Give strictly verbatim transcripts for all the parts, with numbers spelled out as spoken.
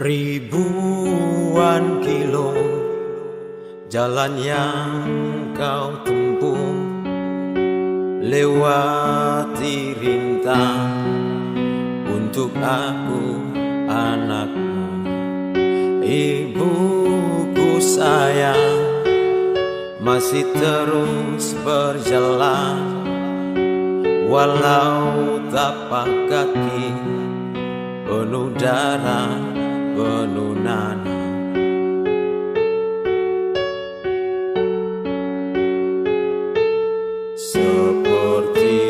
Ribuan kilo jalan yang kau tempuh, lewati rintang untuk aku, anakmu, ibuku sayang. Masih terus berjalan, walau tapak kaki penuh darah, penuh nanah. Seperti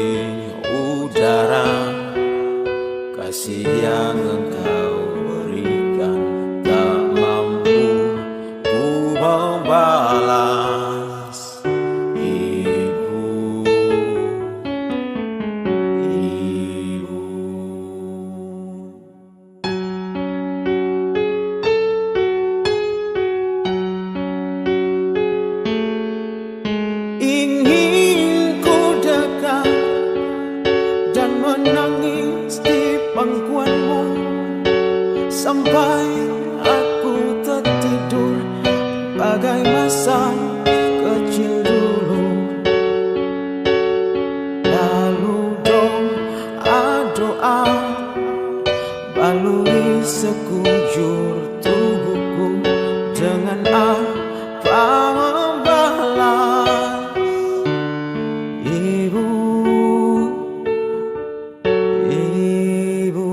udara, kasih yang engkau berikan tak mampu ku membalas. Ibu, ibu. Ingin ku dekat dan menangis di pangkuanmu sampai aku tertidur bagai masa kecil dulu. Lalu doa-doa balui sekujur tubuhku dengan apa membalas. Ibu, ibu.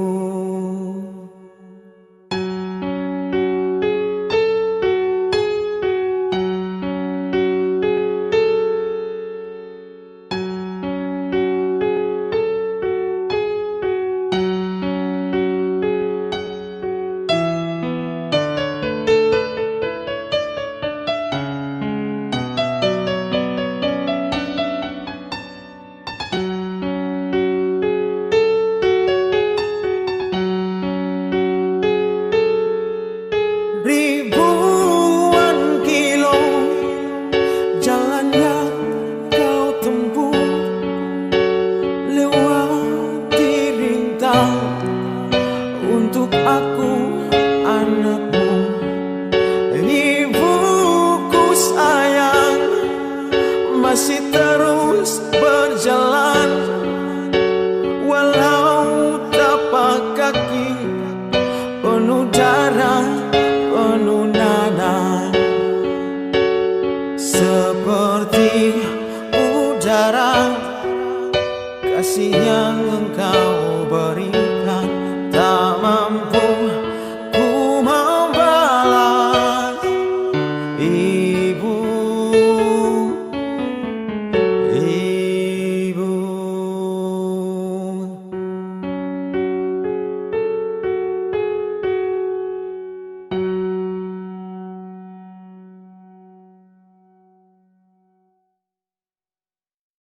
Ribuan kilo jalan yang kau tempuh, lewati rintang untuk aku, anakmu, ibuku sayang, masih terus berjalan, walau tapak kaki penuh darah, penuh nanah. Seperti udara, kasih yang engkau beri